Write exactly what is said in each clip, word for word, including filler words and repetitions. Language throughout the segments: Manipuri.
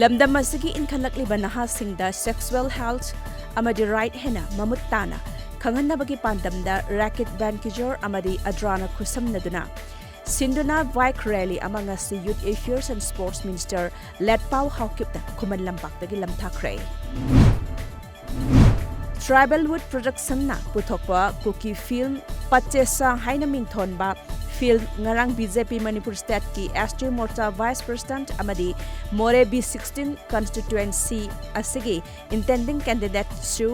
ꯂꯝꯗꯝ ꯑꯁꯤꯒꯤ ꯏꯟꯈꯠꯂꯛꯂꯤꯕ ꯅꯍꯥꯁꯤꯡꯗ sexual health ꯑꯃꯗꯤ right ꯍꯦꯟꯅ ꯃꯃꯨꯠ ꯇꯥꯅ ꯈꯪꯍꯟꯅꯕꯒꯤ ꯄꯥꯟꯗꯝꯗ ꯔꯦꯀꯦꯠ, ꯕꯦꯟ ꯀꯤꯖꯣꯔ ꯑꯃꯗꯤ ꯑꯗ꯭ꯔꯥꯅ ꯈꯨꯠꯁꯝꯅꯗꯨꯅ ꯁꯤꯟꯗꯨꯅ bike rally ꯑꯃ ꯉꯁꯤ Youth Affairs and Sports Minister ꯂꯦꯠꯄꯥꯎ ꯍꯥꯎꯀꯤꯞꯅ Khuman ꯂꯝꯄꯥꯛꯇꯒꯤ ꯂꯝꯊꯥꯈ꯭ꯔꯦ꯫ Tribal Wood Productionꯅ ꯄꯨꯊꯣꯛꯄ ꯀꯨꯀꯤ film ꯄꯆꯦꯁꯥ ꯍꯥꯏꯅ ꯃꯤꯡꯊꯣꯟꯕ film ꯉꯔꯥꯡ BJP Manipur stateꯀꯤ ST Morcha Vice President ꯑꯃꯗꯤ ꯃꯣꯔꯦ B sixteen constituency ꯑꯁꯤꯒꯤ intending candidate ꯁꯨ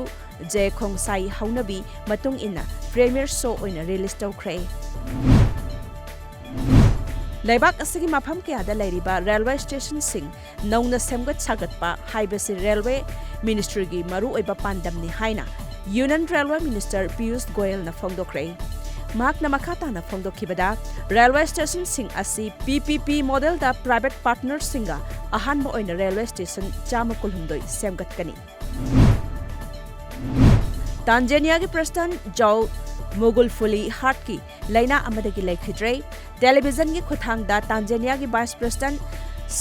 ꯖꯦ ꯈꯣꯡꯁꯥꯏ ꯍꯧꯅꯕꯤ ꯃꯇꯨꯡ ꯏꯟꯅ premiere show ꯑꯣꯏꯅ release ꯇꯧꯈ꯭ꯔꯦ꯫ ꯂꯩꯕꯥꯛ ꯑꯁꯤꯒꯤ ꯃꯐꯝ ꯀꯌꯥꯗ ꯂꯩꯔꯤꯕ railway stationꯁꯤꯡ ꯅꯧꯅ ꯁꯦꯝꯒꯠ ꯁꯥꯒꯠꯄ ꯍꯥꯏꯕꯁꯤ railway ministryꯒꯤ ꯃꯔꯨꯑꯣꯏꯕ ꯄꯥꯟꯗꯝꯅꯤ ꯍꯥꯏꯅ Union Railway Minister ꯄꯤꯌꯨꯁ ꯒꯣꯌꯜꯅ ꯐꯣꯡꯗꯣꯛꯈ꯭ꯔꯦ꯫ ꯃꯍꯥꯛꯅ ꯃꯈꯥ ꯇꯥꯅ ꯐꯣꯡꯗꯣꯛꯈꯤꯕꯗ, railway stationꯁꯤꯡ ꯑꯁꯤ PPP modelꯗ private partnerꯁꯤꯡꯒ ꯑꯍꯥꯟꯕ ꯑꯣꯏꯅ railway station ꯆꯥꯝꯃ ꯀꯨꯟꯍꯨꯝꯗꯣꯏ ꯁꯦꯝꯒꯠꯀꯅꯤ꯫ ꯇꯥꯟꯖꯥꯅꯤꯌꯥꯒꯤ President John Magufuli heartꯀꯤ ꯂꯥꯏꯅꯥ ꯑꯃꯗꯒꯤ ꯂꯩꯈꯤꯗ꯭ꯔꯦ꯫ Televisionꯒꯤ ꯈꯨꯠꯊꯥꯡꯗ ꯇꯥꯟꯖꯥꯅꯤꯌꯥꯒꯤ Vice President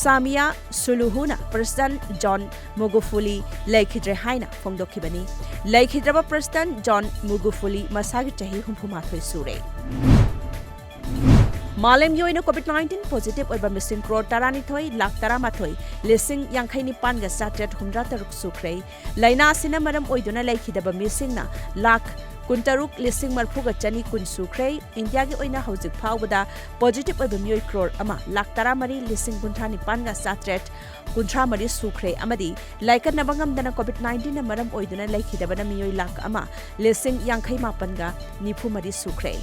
ꯁꯥꯃꯤꯌꯥ ꯁꯨꯂꯨꯍꯨꯅ President John Magufuli ꯂꯩꯈꯤꯗ꯭ꯔꯦ ꯍꯥꯏꯅ ꯐꯣꯡꯗꯣꯛꯈꯤꯕꯅꯤ꯫ ꯂꯩꯈꯤꯗ꯭ꯔꯕ President John Magufuli ꯃꯁꯥꯒꯤ ꯆꯍꯤ ꯍꯨꯝꯐꯨ ꯃꯥꯊꯣꯏ ꯁꯨꯔꯦ꯫ ꯃꯥꯂꯦꯝꯒꯤ ꯑꯣꯏꯅ COVID nineteen positive ꯑꯣꯏꯕ ꯃꯤꯁꯤꯡ ꯀ꯭ꯔꯣꯔ ꯇꯔꯥꯅꯤꯊꯣꯏ ꯂꯥꯈ ꯇꯔꯥꯃꯥꯊꯣꯏ ꯂꯤꯁꯤꯡ ꯌꯥꯡꯈꯩ ꯅꯤꯄꯥꯟꯒ ꯆꯥꯇ꯭ꯔꯦꯠ ꯍꯨꯝꯗ꯭ꯔꯥ ꯇꯔꯨꯛ ꯁꯨꯈ꯭ꯔꯦ꯫ ꯂꯥꯏꯅꯥ ꯑꯁꯤꯅ ꯃꯔꯝ ꯑꯣꯏꯗꯨꯅ ꯂꯩꯈꯤꯗꯕ ꯃꯤꯁꯤꯡꯅ ꯂꯥꯈ ꯀꯨꯟꯇꯔꯨꯛ ꯂꯤꯁꯤꯡ ꯃꯔꯤꯐꯨꯒ ꯆꯅꯤ ꯀꯨꯟ ꯁꯨꯈ꯭ꯔꯦ꯫ ꯏꯟꯗꯤꯌꯥꯒꯤ ꯑꯣꯏꯅ ꯍꯧꯖꯤꯛ ꯐꯥꯎꯕꯗ positive ꯑꯣꯏꯕ ꯃꯤꯑꯣꯏ ꯀ꯭ꯔꯣꯔ ꯑꯃ ꯂꯥꯈ ꯇꯔꯥꯃꯔꯤ ꯂꯤꯁꯤꯡ ꯀꯨꯟꯊ꯭ꯔꯥ ꯅꯤꯄꯥꯟꯒ ꯆꯥꯇ꯭ꯔꯦꯠ ꯀꯨꯟꯊ꯭ꯔꯥ ꯃꯔꯤ ꯁꯨꯈ꯭ꯔꯦ ꯑꯃꯗꯤ ꯂꯥꯏꯀꯠꯅꯕ ꯉꯝꯗꯅ COVID nineteenꯅ ꯃꯔꯝ ꯑꯣꯏꯗꯨꯅ ꯂꯩꯈꯤꯗꯕꯅ ꯃꯤꯑꯣꯏ ꯂꯥꯈ ꯑꯃ ꯂꯤꯁꯤꯡ ꯌꯥꯡꯈꯩ ꯃꯥꯄꯟꯒ ꯅꯤꯐꯨ ꯃꯔꯤ ꯁꯨꯈ꯭ꯔꯦ꯫